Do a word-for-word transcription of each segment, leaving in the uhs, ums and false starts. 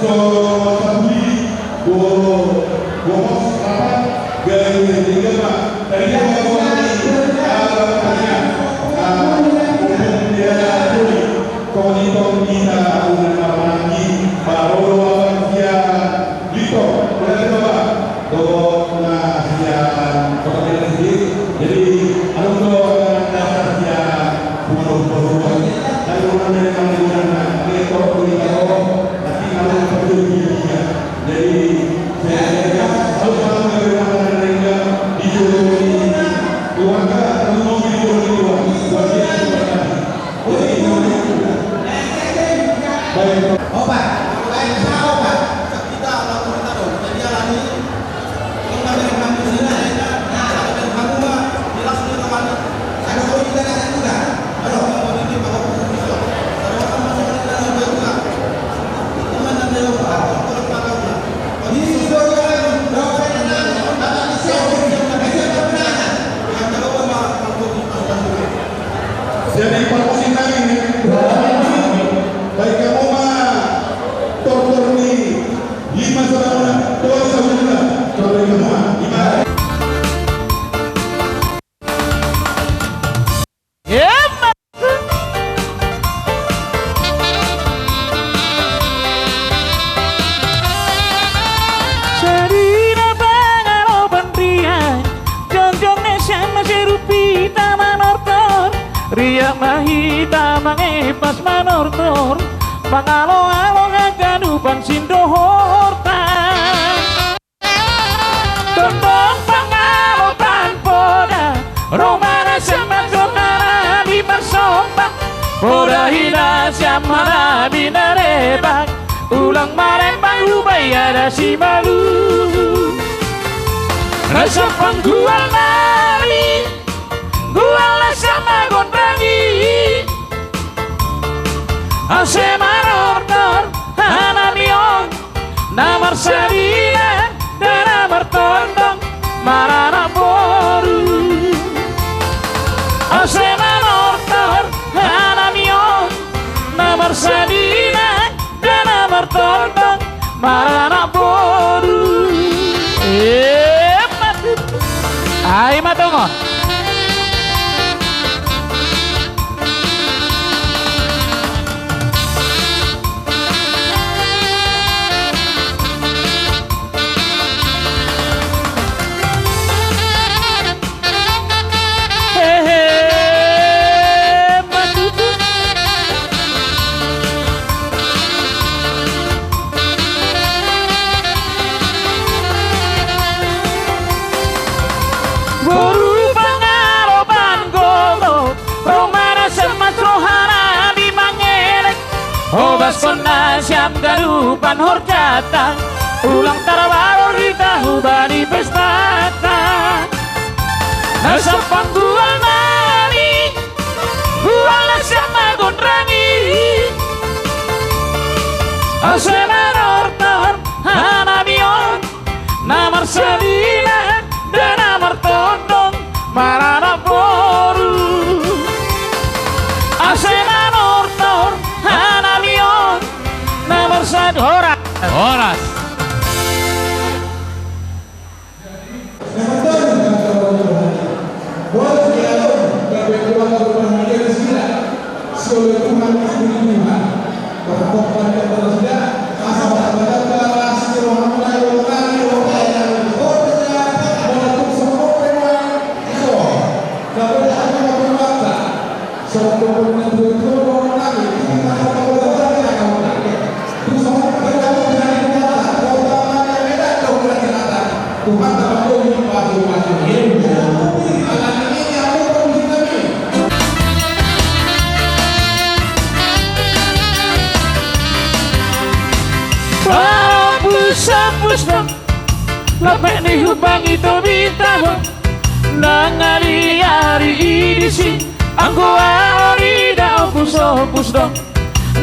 so sapuli, bo, bo hos rapat, gari, gari, gari, gari, gari, gari, gari, gari, gari, gari, Riak ma hita mangepas manortor, mangaloalo haganupan sindohorta. Tongtong pangalopan poda, ro ma na sian masroha nami marsomba. Poda hita sian hami na lebak, ulang marembang hubaen na simalum. Rasa panggual nami, gual na sian magondangi. Ase manortor hanami on, na marsadina, da na martondong, maranak boru. Ase manortor hanami on, na marsadina, da na martondong, maranak boru. Emma tutu. Ai ma tongon. Hehe, ma tutu. Boru pangalopan gogo, ro ma na sian masroha nami mangelek. Hobaskon na sian ganupan horjata, ulang tarbaror hita hubani pestata. Rasa panggual nami, gual na sian magondangi. Ase manortor hanami on, na marsadina, da na martondong, maranak boru. Ase manortor hanami on, na marsad-, horas. Horas. Ompus, ompus do, lape ni hubangi tobita do, nang ari-ari i disi. Anggo ahu dida ompus-ompus do,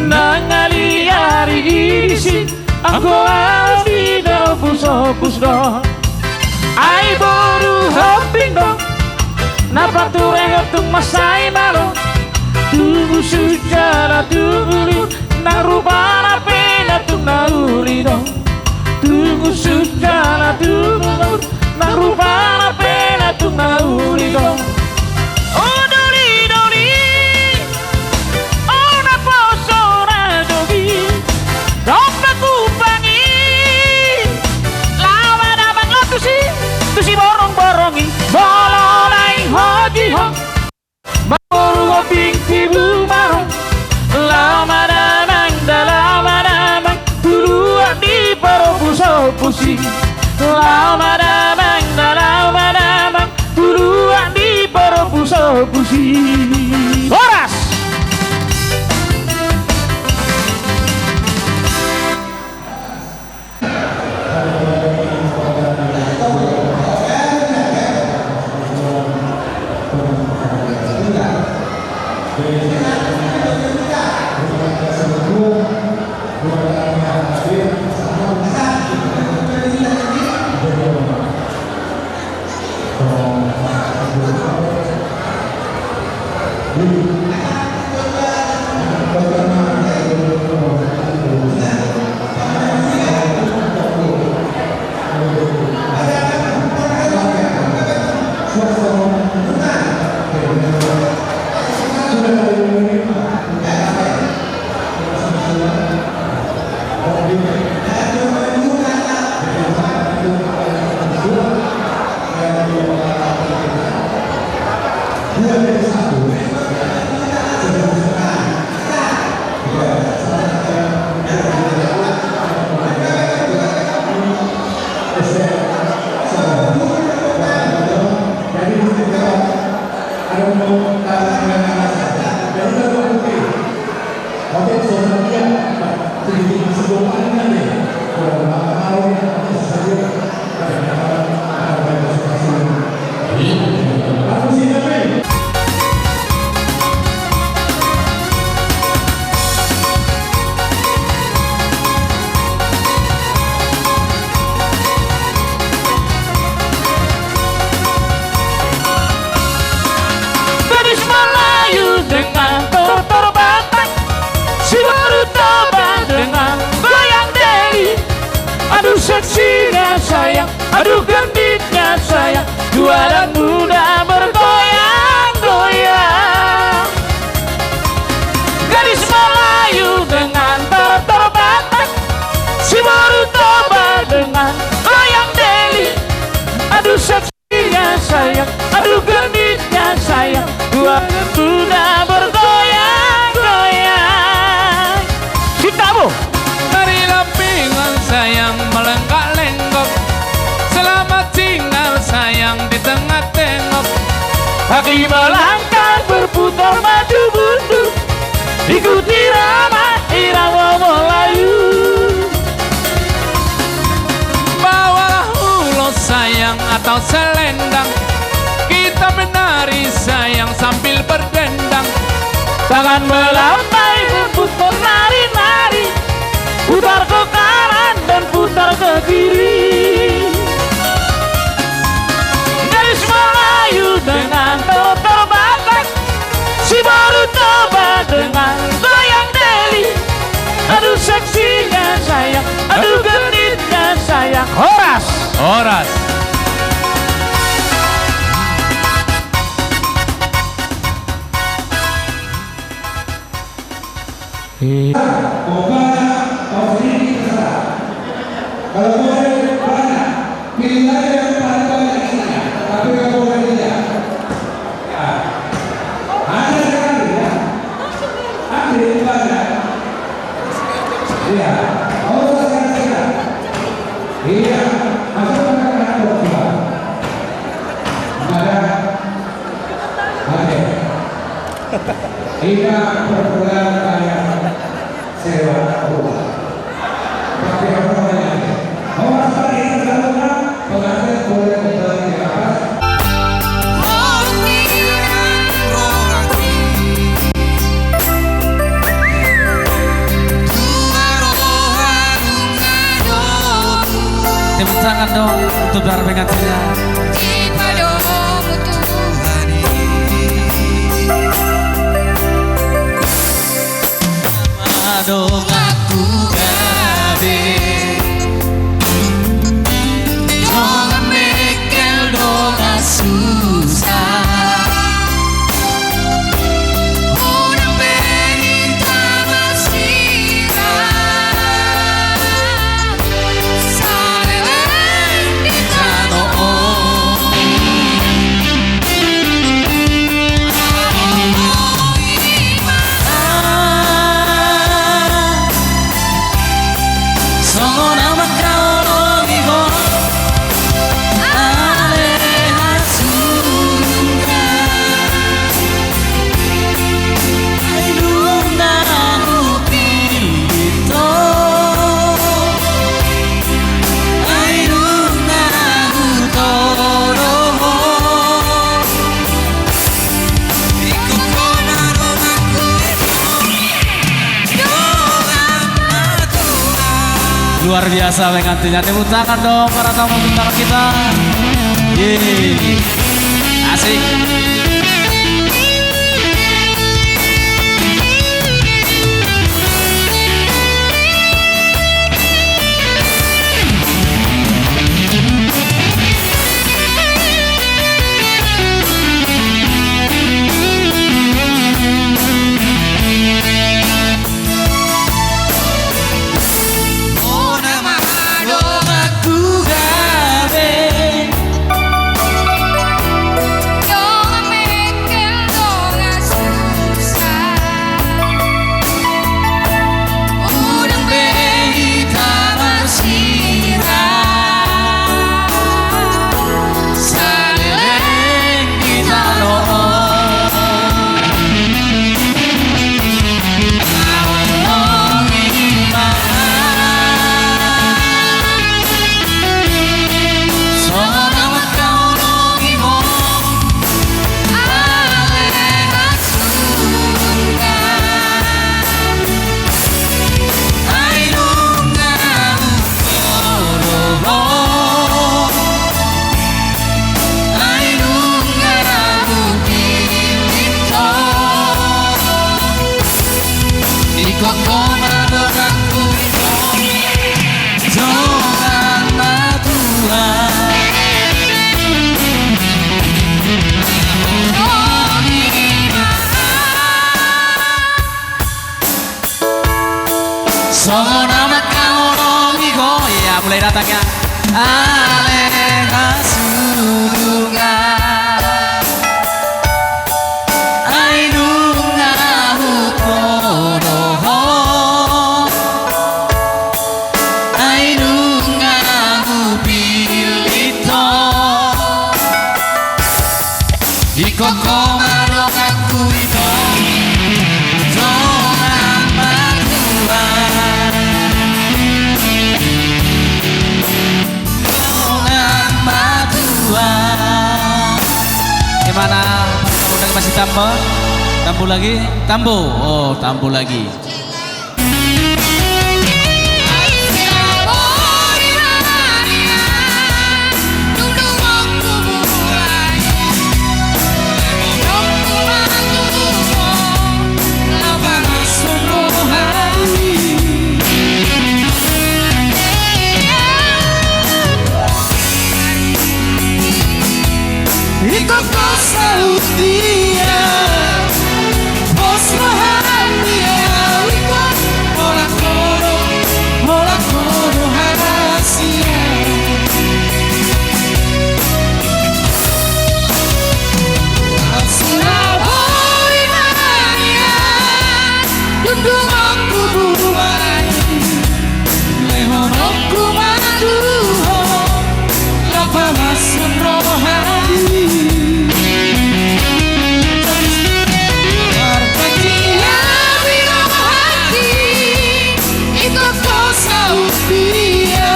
nang ari-ari i disi. Anggo ahu dida ompus-ompus do. Ai boru Hombing do, na paturehon tung mansai malo. Tubu sujala tubu liu, nang rupana pe na tung na uli do. Tubu sujala tubu liu, nang rupana pe na tung na uli do. O doli, doli, o naposo na dogi, dompak hubangi. Laho ma damang, laho tusi, tusi borong-borong i, molo naeng hot i ho. Boru Hombing tibu ma ro. Laho ma damang da, laho ma damang tu luat ni parompus-ompus i. Laho ma damang da, laho ma damang tu luat ni parompus-ompus i. Horas. Gadis Melayu dengan tortor Batak, si boru Toba dengan goyang deli. Aduh seksinya sayang, aduh genitnya sayang, dua anak muda bergoyang-goyang. Gadis Melayu dengan tortor Batak, si boru Toba dengan goyang deli. Aduh seksinya sayang, aduh genitnya sayang, dua anak muda bergoyang-goyang. Cintamu. Dari lampingan sayang melenggak-lenggok, selamat tinggal sayang di tengah tengok. Kaki melangkah berputar maju mundur, ikuti irama, irama Melayu. Bawalah ulos sayang atau selendang, kita menari sayang sambil berdendang. Tangan melambai, lutut menari-nari, putar ke kanan dan putar ke kiri. Gadis Melayu dengan tortor Batak, si boru Toba dengan goyang deli. Aduh seksinya sayang, aduh genitnya sayang. Horas. Horas. Iya. Kalau boleh banyak, pilih aja yang paling banyak isinya, tapi nggak boleh tidak. Ya. Ada sekali ya. Ada yang banyak. Iya. Oh, sekali-sekali. Iya. Masuk ke kantor juga. Ada. Oke. Ina perbulan kaya sewa rumah. Tapi apa namanya? Horas tadi terlalu, pengantin boleh kembali ke atas. Tepuk tangan dong untuk para pengantinnya. Adong aku gabe, dongan mengkel dongan susah. Unang be hita masirang. Luar biasa pengantinnya. Tepuk tangan dong para tamu bintang kita. Yeay. Asik. Mulai datang ya. Ale hasunungan, ai nunga hupodohon, ai nunga hupillit ho. Ingkon ho ma donganku, ingkon ho ma tuan. Dongan ma tuan. Di mana? Tambu lagi, masih tambu? Tambu lagi? Tambu. Oh, tambu lagi. Ingkon ho saut dia, pos roham dia, ingkon holan ho do, holan ho do hasian. Sula boi ma nian, dung donganku buat. Lehononku ma tu ho, lapamas rohani. Marpatia di rohangki, ingkon ho saut dia.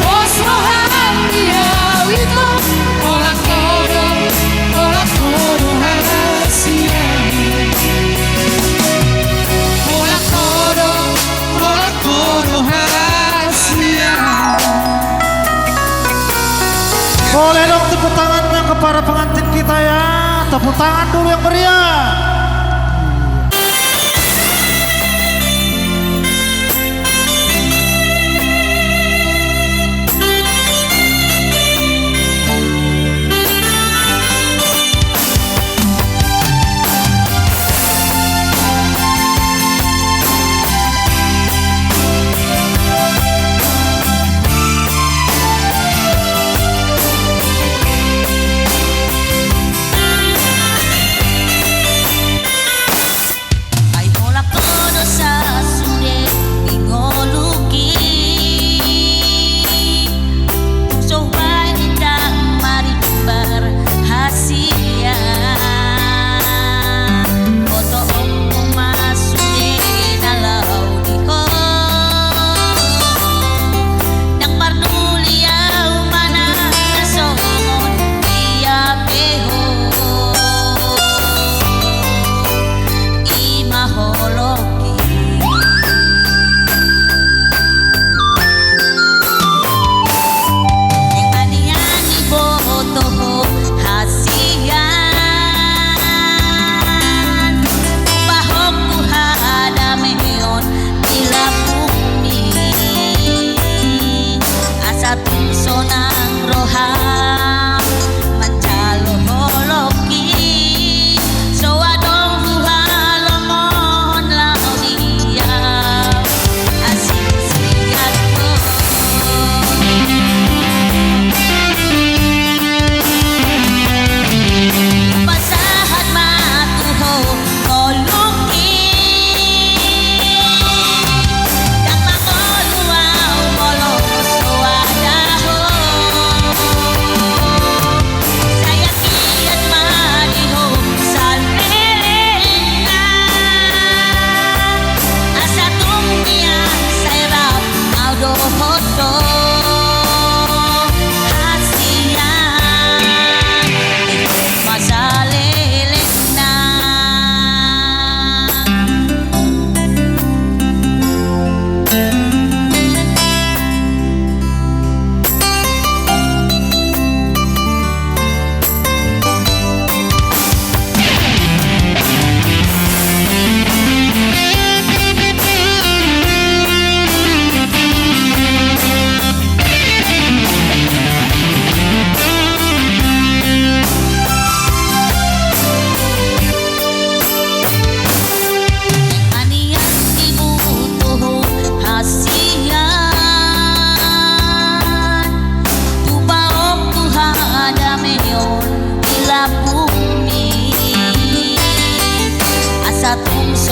Pos roham dia, ingkon holan ho do, holan ho do hasian. Holan ho do, holan ho do hasian. Boleh dong tepuk tangannya kepada pengantin kita ya. Tepuk tangan dulu yang meriah.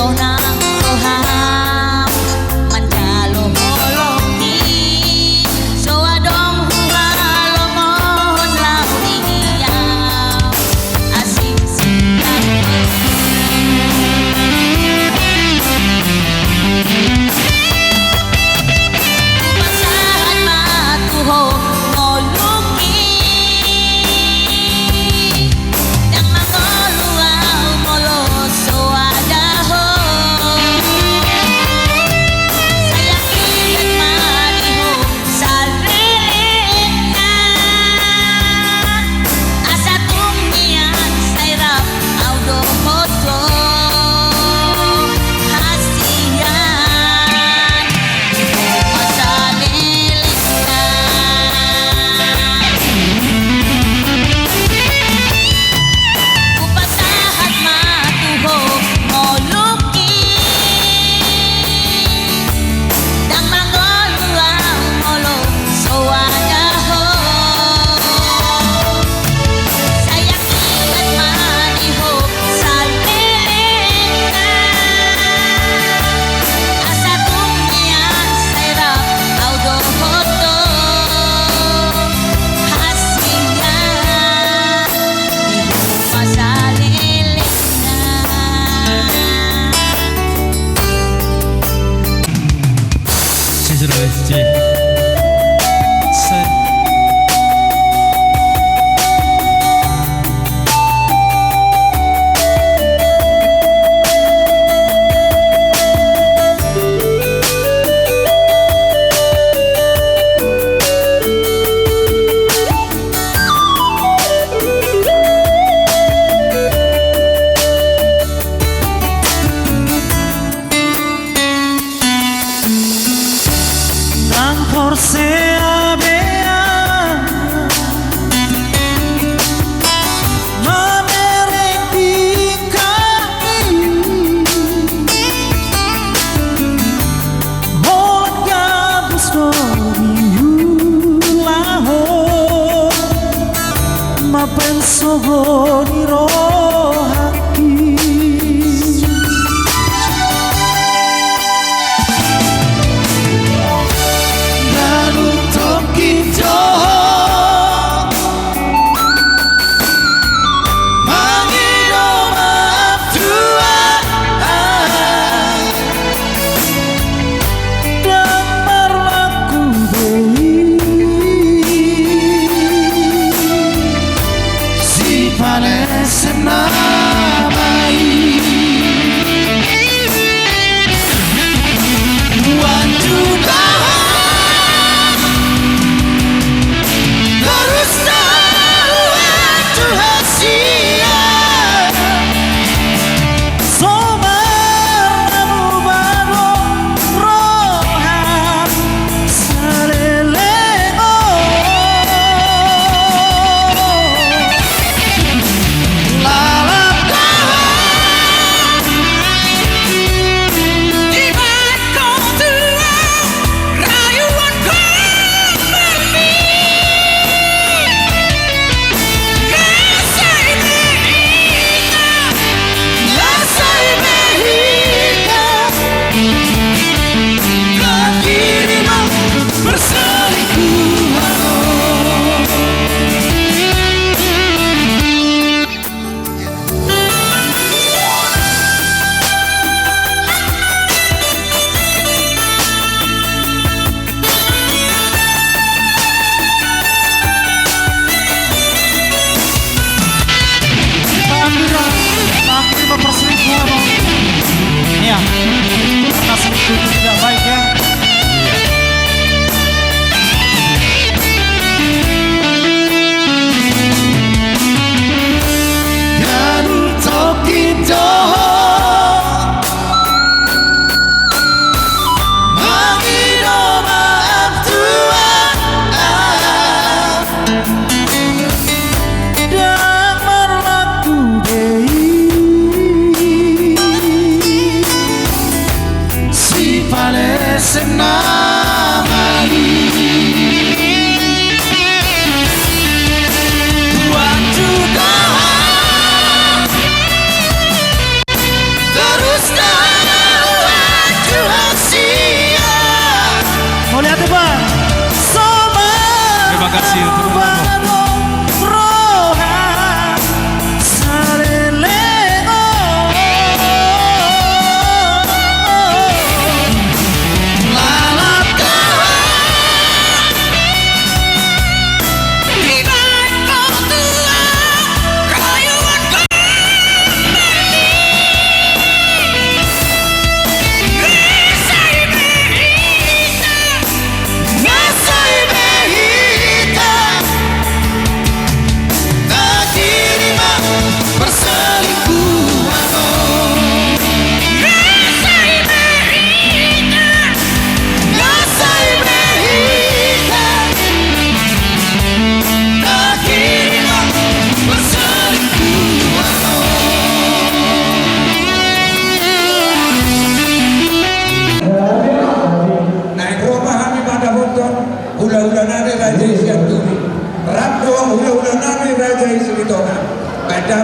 Nang roham manjalo holong i, so adong huhalongohon laho di au. Asing singkat. Hupasahat ma tu ho ngolungki. Ndang mangolu au molo so ada ho.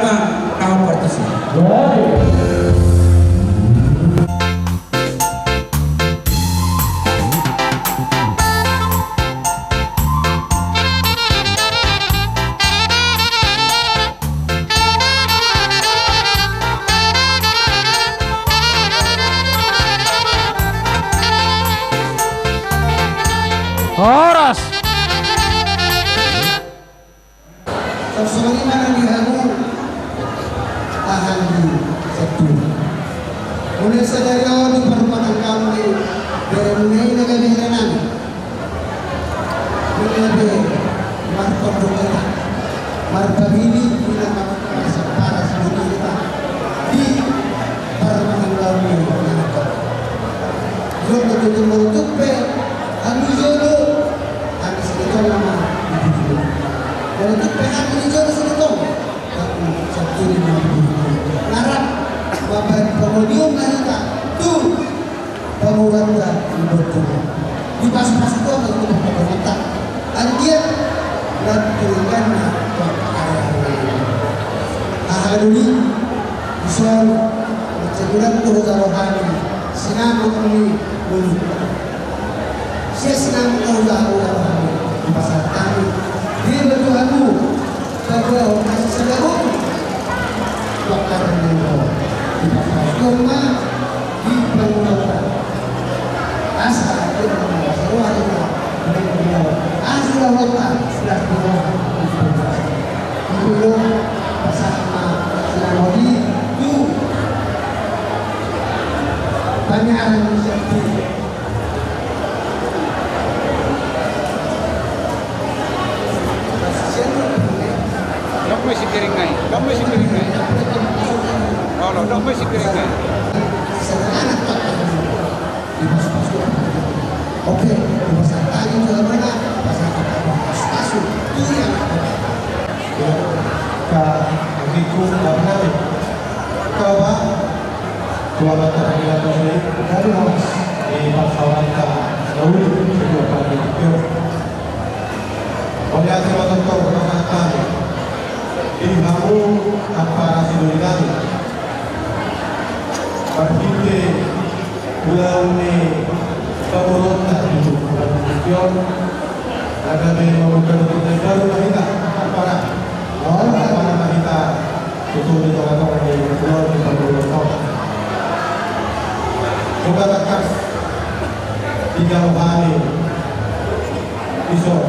Kau partisi. Horas. Songon i ma na di hamu aha ni satu. Mulai sadari on di parrumatanggaon ni bere muna i na gabe herenami. Muna be martondong hita, marpabili, muna marsampara, muna hita di parrumatanggaon ni anak. Jolo tutu molo tuk pe hamu jolo, hamu sini tong nama di video. Molo tuk pe hamu jolo sini tong. Aku satu lima puluh. Ngarap bapak pengodium na hita tu pengorban dan ibu. Di pas-pas itu apa itu pengorban? Anggiat na turunan na bapak ayah. Aha dulu? Bisa cebulan tu hota rohani. Sinamot ni bulu. Sias nang kau dah kau dah kami di pasar kami. Dia berdoa tu, berdoa kasih sedang. Bakar ni kau di pasar cuma di pengorban. Asa dia mengawasi roh dia. Asa Allah sudah berdoa. Itu lo pasar ma sinamot i tu. Tanya arah ni siapa? Dok ma sipiring nai, dok ma sipiring nai. Olo, dok ma sipiring nai. Oke, di pasar tadi juga mana? Pasar tadi, pasar tadi. Itu yang ada. Ya, ka, gitu, nggak pernah. Kau, Pak? Tua mata panggilan kau ini, dari horas di bangsawan ta, lalu kedua panggilan. Mauliate ma tongtong pasahat hami di hamu ampara sidoli nami. Marhite ulaon ni pamoruonta di tingki on, na gabe mamungka nutut na baru ma hita ampara. Ampara ma hita. Tutu di tonga-tonga ni ulaon ni pamoruonta on. Nunga tangkas dijalo hami dison.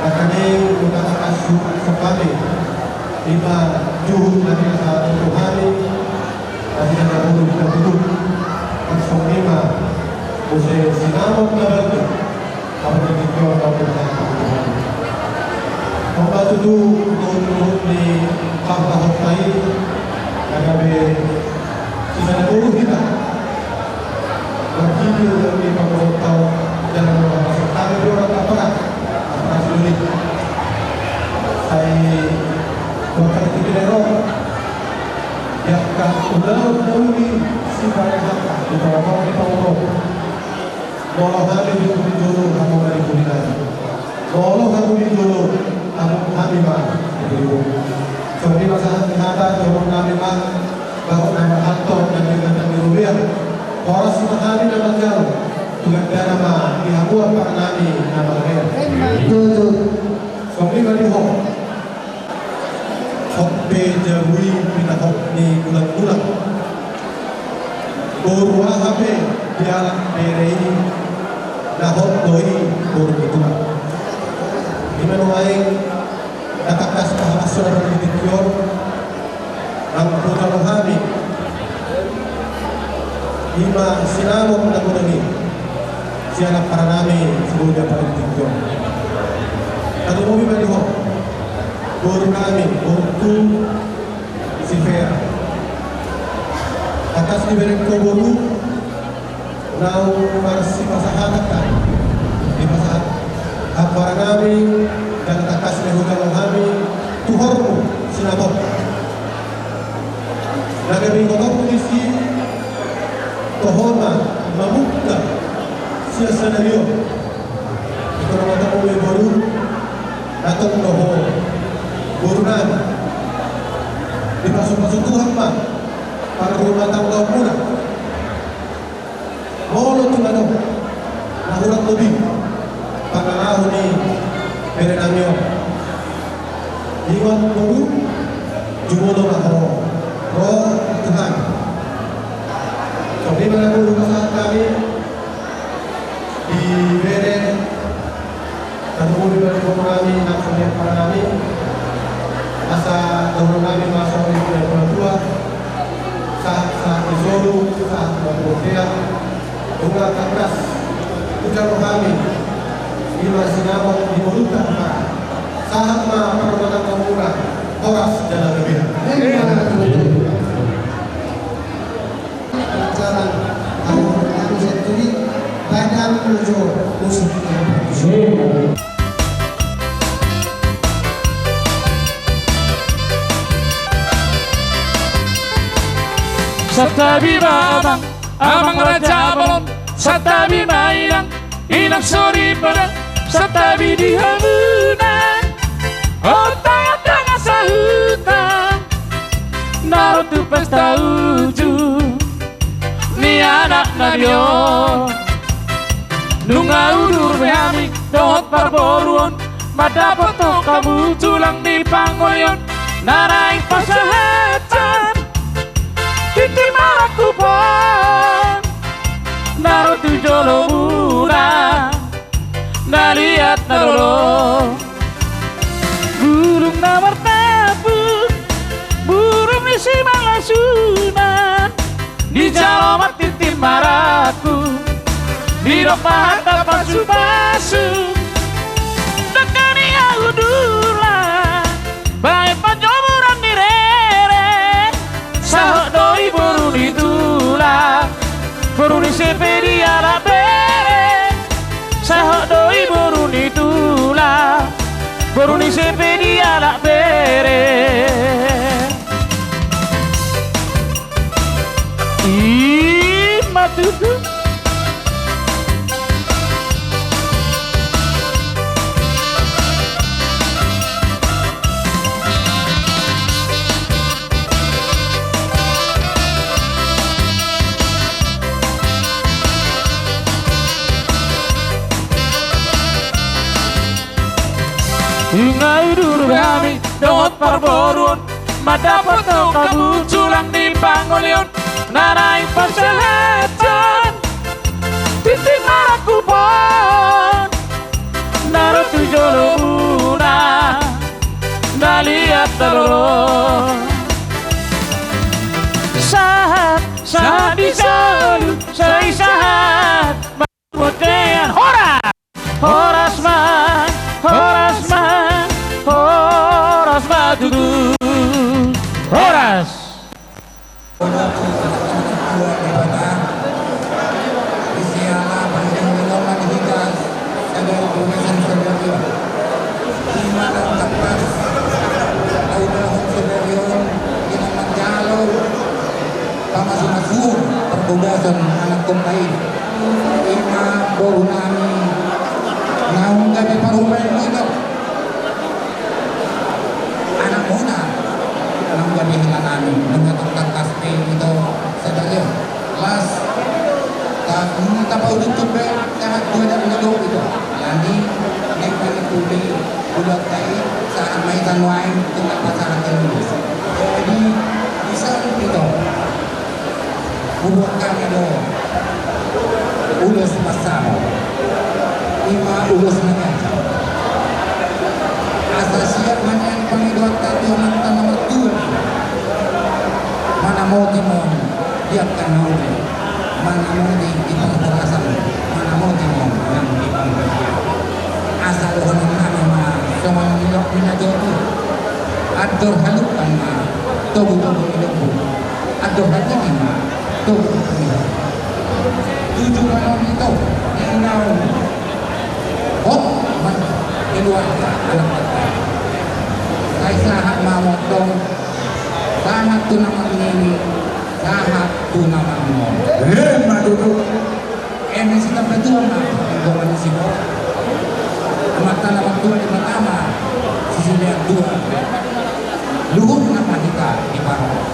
Nangkaning nunga tangkas diungkap hami, ima juhut na pinatupa hami, na sian na boru na tutu. Songon i ma muse sinamot na balga. Apo di tingki on, apo di tingki on. Tong ma tutu, tutu, tutu di pangkahot na i, na gabe sisada boru hita. Marhite ulaon ni pamoruonta on, jala nunga pasahat hami di orang tapara, tapara sidoli. Sai, dua kali tiga kali ro. Ia kan ulaon na uli sipareonta, di tonga-tonga ni pamoruon. Molo hami di ujung jolo, hamu ma di pudi nami. Molo hamu di jolo, hamu, hami ma di pudi. Songon i ma sahat ni hata, jolo nami ma, bahwa nama ato, dan dengan kami rubiah. Horas ma hami na manjalo, tu gandana ma di hamu ampara nami na marga. Songon i ma di ho. Hot pe jabu i pinahot ni gulang-gulang. Boru aha pe dialap bere i, na hot do i boru ni tulang. Ima nuaeng na tangkas pahamas sona bagi di tingki on, nang hujalo hami. Ima sinamot na godang i. Sian ampara nami, si Boja Paling Tingkong. Tatumobi ma di ho. Boru nami, boru tu si Vera. Tangkas dibereng ho boru, naung marsipasahaton hami. Dipasahat ampara nami, dan tangkas dihujalo hami, tu hormu, sinamot. Na gabe ingotongku disi, toho ma mamungka sian sadari on. Ingkon ma tong boru, na tong do ho boru nami. Dipasupasu Tuhan ma parrumatanggaonmuna. Molo tung adong na hurang lobi pangalahon ni berenami on, ingot boru, jumolo ma ho ro tu hami. Songon i ma na hupasahat hami di bere, na hubege ma di boru nami nang songon i anak nami. Asa dohonon nami ma songon i tu na tua-tua, sahat-sahat ni solu, sahat ma tu bontean. Nunga tangkas hujalo hami, i ma sinamot ni boruta. Sahat ma parrumatanggaonmuna, horas jala gabe. Acara tahu kami sendiri, badan menuju musik yang bagus. Santabi ma amang, amang raja bolon, santabi ma inang, inang soripada, santabi di hamuna. O tangga-tangga sahuta, na ro tu pesta uju ni anak nami on. Nunga udur be hami dohot parboruon, mandapot ho hamu tulang ni pangoli on, na naeng pasahathon tintin marangkup on, na ro tu jolomuna, na liat na lolo. Bulung na martampuk, bulung ni simangasuna, dijalo ma tintin marangkup, didok ma hata pasu-pasu. Dangka ni ahu tulang, baen panjomuran ni rere, sahat do i boru ni tulang, boru ni Sepe dialap bere. Sahat do i boru ni tulang, boru ni Sepe dialap bere. I ma tutu. Nunga udur hami dohot parboruon, mandapot ho hamu tulang ni pangoli on, na naeng pasahathon tintin marangkup on, na ro tu jolomuna, na liat na lolo. Sahat, sahat di solu, sai sahat ma tu bontean. Horas! Horas ma, horas ma, horas ma tutu. Horas! Pamasu-masuon parbogason anak kompa i. I ma boru nami naung gabe parumaen ito. Anakmuna naung gabe hela nami, nunga tangkas pe ito sadari on. Las, ta, nunga tapaunjukkon pe, sahat tu adat ni natua-tua ito. Alani, naeng ma ni pudi, ulaonta i, sahat ma hita nuaeng, tinggal pasahat ni. Jadi, di son ito. Hubuat hami do ulos parsahut. I ma ulos na ganjang. Asa siap ma nian pangidoanta tu Amanta na martua. Manamoti ma on di angka na uli. Manamoti di parhorasan. Manamoti ma on nang di panggabean. Asa dohonon nami ma songon nidok ni natua-tua. Andor halumpang ma togu-togu ni lombu. Andor hatiti ma togu-togu ni lombu. Tujuan on ito, ninna on. Hot ma keluarga anak bangsa. Sai sahat ma motong, sahat tu na marnini, sahat tu na marnono. Emma tutu. Eme sitape tua ma, enggo manisi ho. Amanta na martua di pertama, sisi leak dua. Luhut na ma hita di par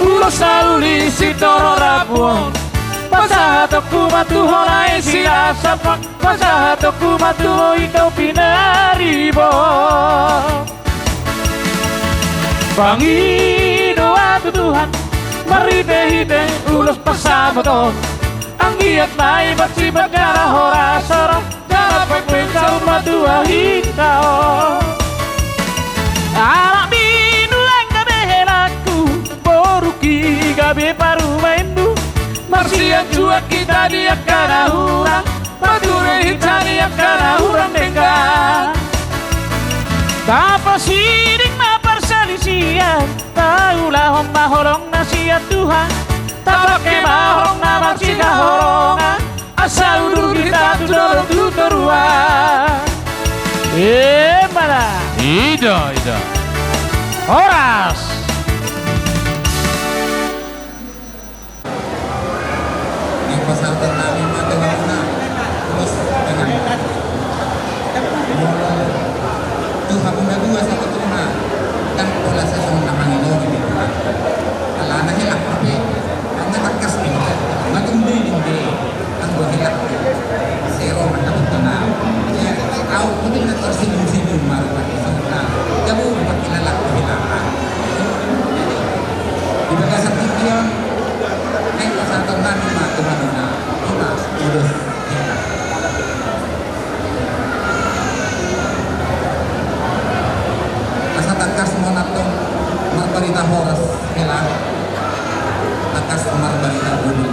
Ulos na uli sitoro rabuon, pasahatonku ma tu ho na isi na sampang, pasahatonku ma tu ho ito pinaribot. Pangidoan tu Tuhan marhitehite ulos pansamoton, anggiat ma i marsifat jala horas roha, jala pengpeng saur matua hita on. Anak binu nang gabe helangku, borungki gabe parumaenmu, marsianjuan hita di angka na hurang, pature hita di angka na hurang denggan. Tapasiding ma parsalisian, taulahon ma holong na sian Tuhan, tapangke ma holong na marsihaholongan, asa udur hita tu jolo tu toruan. Emma da. Ida, ida. Horas. Di pasar ternami mata warna. Terus dengan molo tu hamuna dua satu tuna. Kan pola sasong na mangilori di Tuhan. Alana helak tapi anggo tangkas tinggal. Matumbi tinggi. Anggo helak. Sero mantap tuna. Ya, au mungkin na tersenyum-senyum maru pakai sota. Jabu pakai lalak helak. Di bagasan tinggi on. Naik pasar ternami mata warna. Kita udah. Asa tangkas ma on antong marbarita horas hela, tangkas marbarita uli.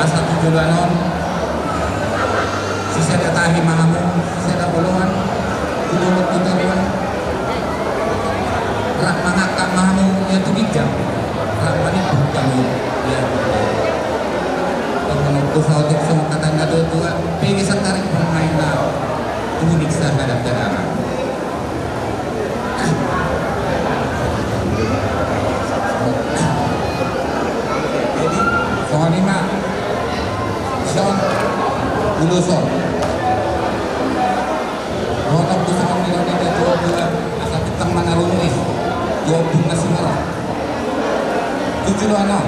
Asa tu joloan on sisada tahi ma hamu, sisada oloan, tu dolok tu toruan. Rap mangangkat ma hamu ia tu ginjang, rap manimbang hamu ia tu toruan. Pangolongku saotik songon hata ni na tua-tua, pege satarik pemain na unik sahadap dadangan. Jadi songon i ma, son, ulos on. Rotong tu songon nidok ni na tua-tua, asa pintang ma na ruris, dua puluh na singorok. Tu joloan on,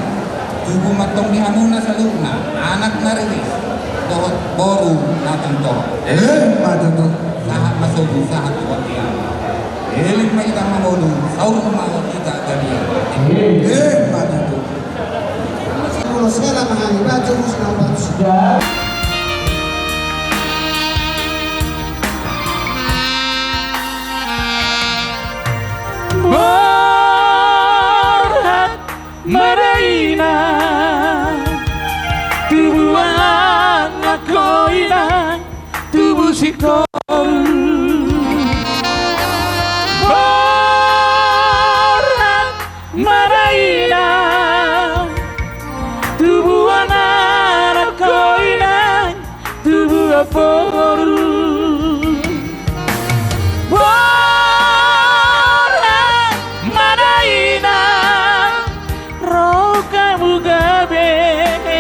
tubu ma antong di hamuna saluhutna anak na riris dohot boru na tongtong. Emma tutu. Sahat ma sobu, sahat tu bontean. Elek ma hita mangolu, saur ma hita gabe. Emma tutu. Ulos hela ma hami baca ulos na umpatu. Borhat ma da inang, tubu anakko inang, tubu singkoru. Borhat ma da inang, tubu anakko inang, tubu boru. Borhat ma da inang, ro hamu gabe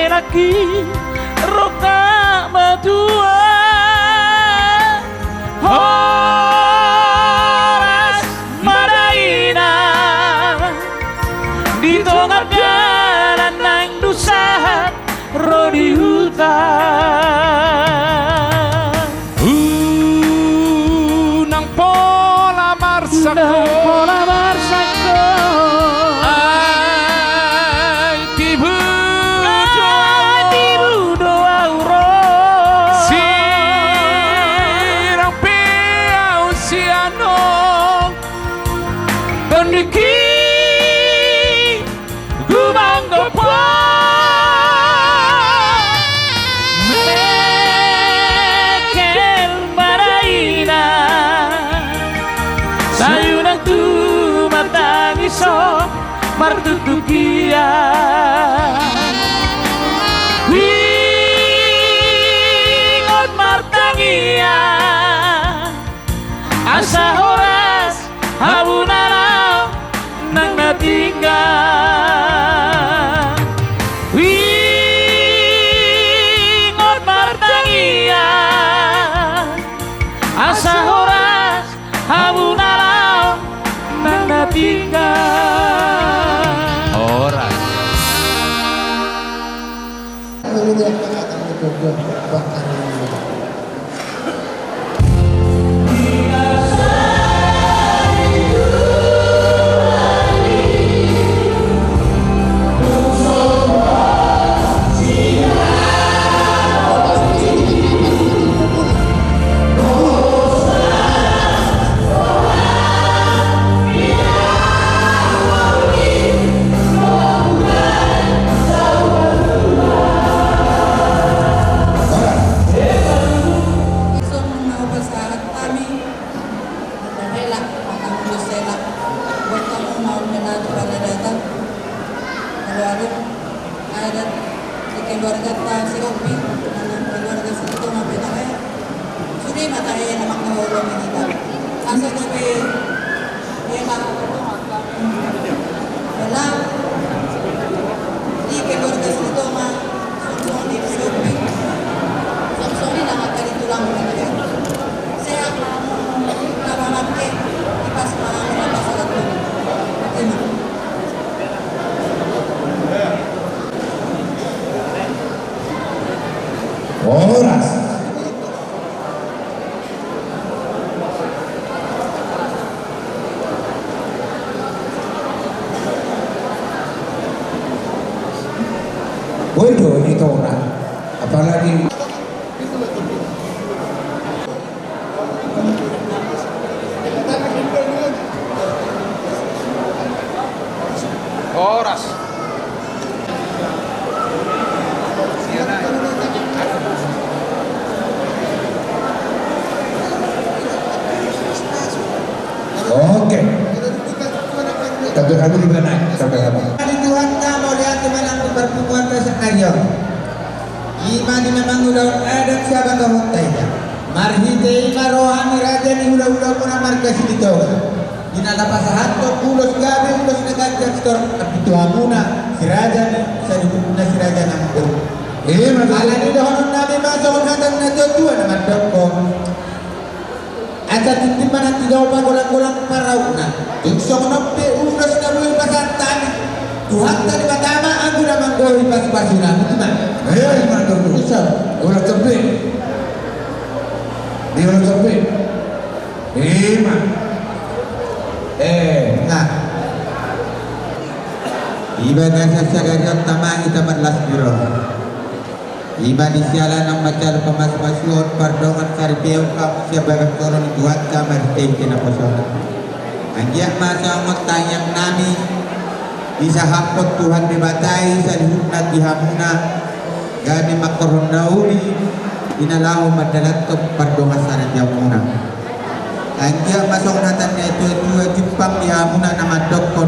nangkin, ro hama tua. Horas ma da inang, di tonga dalan naeng dung sahat ro di huta. Unang pola marsangko. Unang pola marsangko. Ai tibu do au ro. Ai tibu do au ro. Sirang pe au sian on. Tondingki gumanggo po. Mengkel ma da inang, sai unang tumatangis ho martutukian. Ingot martangiang, asa horas hamu Songon na hupasahat hami, hela, mangulus hela, buat hamu ma on hela tu paradaton, alualu, adat di keluargata Sihombing, manang keluarga Silitonga pe tahe, sude ma tahe na mangkaholongi hita. Asa gabe hela, hela di keluarga Silitonga, songon i di Sihombing, songon i nang angka di tulang. Sehat ma hamu, na mamangke, ipas ma hamu na pasahat. Ima. Horas. Boi do ditonang, apalagi. Horas. Oke. Tabe kami di mana? Tabe kami. Di Tuhanta, mauliate ma nang di parpunguanta sangkarion. Ima di na mangulahon adat sihabahononta i. Marhite i ma roha ni raja ni hulahula muna marga Silitonga, di na pasahathon ulos gabe, ulos na ganjang sitorop tu hamuna, si raja ni saluhutna, si raja nang boru. Ima tutu. Alani dohonon nami ma songon hata ni natuatua na mandokkon: Asa tintin ma na tijou, pagolanggolang paraupna. Tung songon on pe ulos na boi pasahat hami, Tuhanta Debata ma anggo na manggohi pasupasuna. Ima. Ima tutu. Ulos topi. Di ulos topi. Ima. Eh, nah. Di bagasan sagadionta ma hita marlas ni roha. Ima di siala naung manjalo pamasumasuon pardongan saripeon hamu sian bagas joro ni Tuhanta marhitehite naposona. Anggiat ma songon tangiang nami, disahaphon Tuhan Debata i saluhutna di hamuna, gabe mangkorhon na uli, di na laho mandalanhon pardongan saripeonmuna. Anggiat ma songon hata ni natuatua jumpang di hamuna na mandokkon: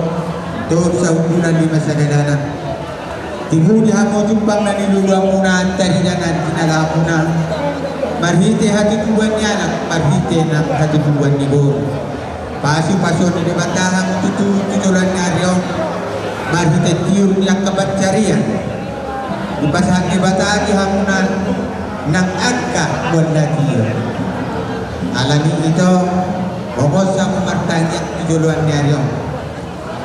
Tohut sahundulan, lima sada dalan. Tibu di hamu jumpang na niluluanmuna, antar ida na jinalahanmuna, marhite hatutubuan ni anak, marhite nang hatutubuan ni boru. Pasupasuon ni Debata hamu tutu tu joloan ni ari on, marhite tiur ni angka pansarian. Dipasahat Debata di hamuna nang angka mual na tio. Alani i ito, hombar hamu martangiang tu joloan ni ari on.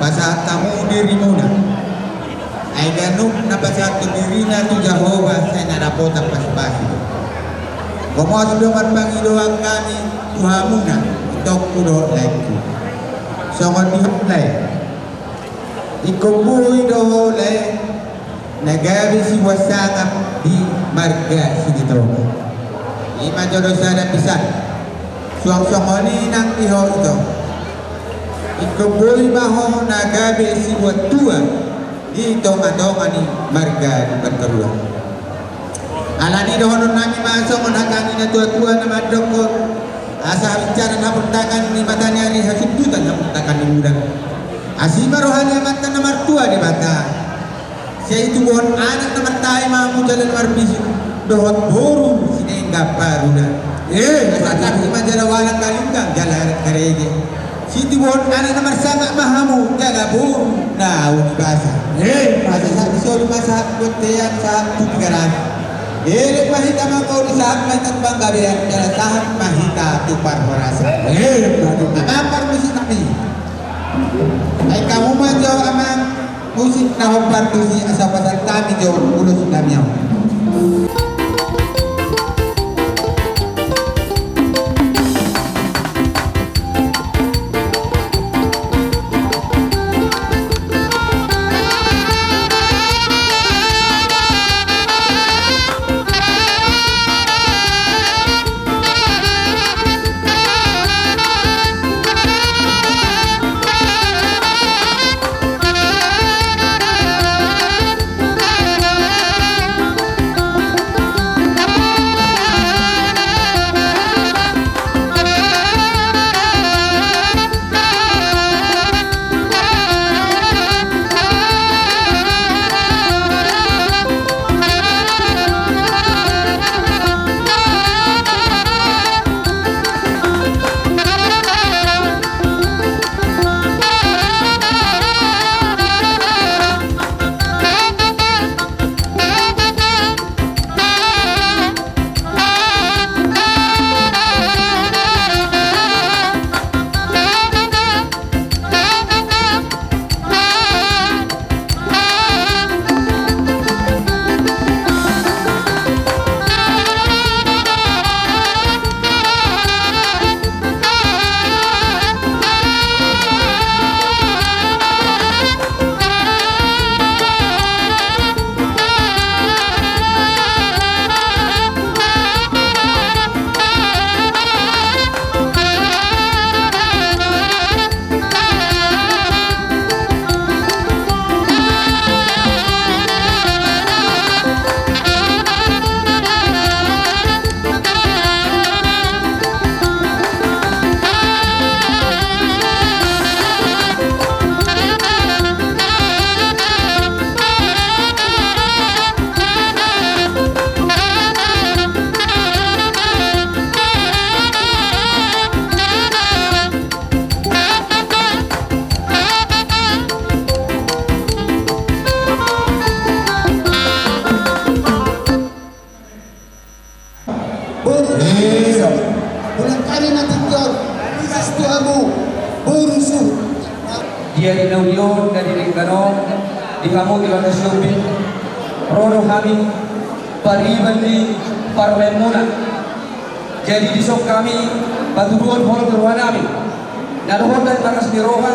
Pasahat hamu dirimuna. Ai ganup na pasahathon dirina tu Jahowa sai na dapotan pasupasuon. Gomos do marpangidoan hami tu hamuna, itongku dohot laengku. Songon i ho lae, ingkon boi do ho lae na gabe sibuat sangap di marga Silitonga. Ima jolo sada pisan. Suang songon i nang di ho ito. Ingkon boi ma ho na gabe sibuat tua di tongatonga ni marga di partoruan. Alani dohonon nami ma songon hata ni natuatua na mandokkon: Asa habinsaran haportangan ni mataniari, hasundutan haportangan ni bulan. Asi ma roha ni Amanta na martua Debata. Sai tubuhon anak na martahi ma hamu jala na marbisuk, dohot boru sinenggan parula. Eh, asa tahi ma jala walang galinggang jala adat karege. Sai tubuhon anak na marsangap ma hamu jala boru na unibasa. Eh, asa sahat di solu ma sahat tu bontean, sahat tu pigaran. Elek ma hita mangkauli, sahat ma hita tu panggabean jala sahat ma hita tu parhorasan. Eh, amang parmusik nami. Ai hamu ma jo amang musik na hombar tusi, asa pasahat hami jo ulos nami on. Di ari na uli on, di ari na denggan on, di hamu keluarga Sihombing, ro do hami pariban ni parumaenmuna. Jadi dison hami patuduhon holong ni rohanami. Na dohot na marlas ni roha,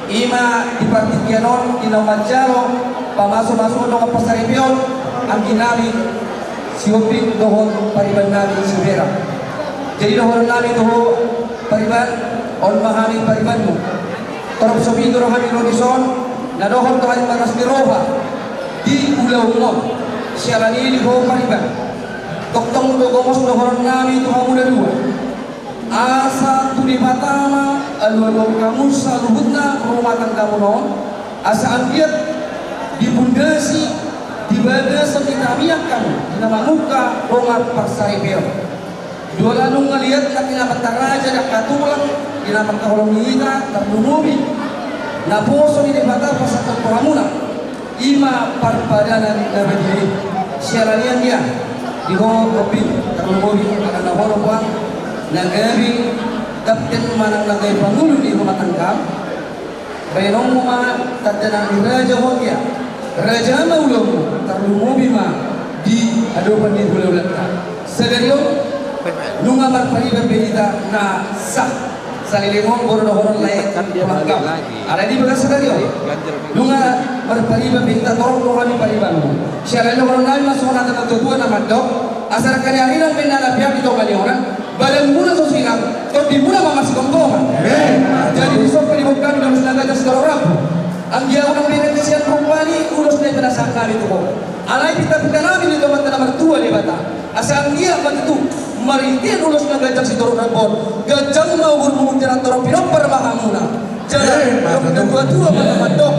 i ma di partingkian on di na manjalo pamasumasuon dohot parsaripeon angginami Sihombing dohot paribannami Sibera. Jadi dohononnami tu ho pariban, on ma hami paribanmu. Torop so pitu do hami ro dison, na dohot do hami marlas ni roha di ulaonmu on. Siala ni i di ho pariban, tongtong do gomos dohononnami tu hamuna dua, asa tu Debata ma alualuhon hamu saluhutna rumah tanggamuna on, asa anggiat dipundasi, dibagashon di tangiang hamu di na mamungka dongan parsaripeon. Jala nunga liat nangkin Amanta Raja di angka tulang, di na mangkaholongi hita, tarlumobi naposo ni Debata pasahathon tu hamuna, i ma parpadanan na badia i. Siala ni i, anggia, di ho Hombing, tarlumobi ala na ho do puang, na gabe kapten manang na gabe pangulu ni rumah tangga. Baenonmu ma tanda na raja ho, anggia, raja ma ulaonmu, tarlumobi ma di adopan ni hulaulanta. Sadari on nunga marpariban be hita na sah. Saleleng on boru dohonon lae tu hamuna. Alai di bagasan sadari on nunga marpariban be hita, torop do hami paribanmu. Siala ni i dohononnami ma songon hata ni natuatua na mandok: Asa dangka ni ari nang bahen na lapian di tonga ni onan, badanmuna so sinang, tondimuna ma marsigomgoman. Jadi dison pe diboan hami ulos na ganjang sitorop rambu. Anggia unang be na sian rupa ni ulos na pinasahat nami tu ho. Alai pintapinta nami di Amanta na martua Debata, asa anggiat ma tutu marhite ulos na ganjang sitorop rambu on, ganjang ma umurmu, jala torop pinompar ma hamuna. Jala didok natuatua ma na mandok: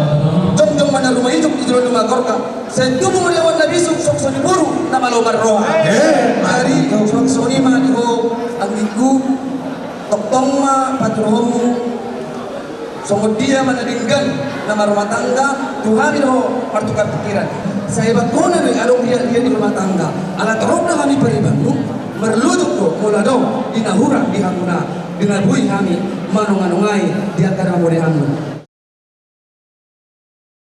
Jongjong ma na ruma ijuk di jolo ni luma gorga, sai tubu ma di awan na bisuk songon i boru na malo marroha. Jadi songon i ma di ho anggingku, tongtong ma patuduhonmu songon dia ma na denggan na marrumah tangga tu hami do martukar pikiran. Sai bakkona do i adong riak-riak di rumah tangga. Ala torop do hami paribanmu, marlojong do molo adong di na hurang di hamuna, di na boi hami manonganongai di angka na mamodeanmu.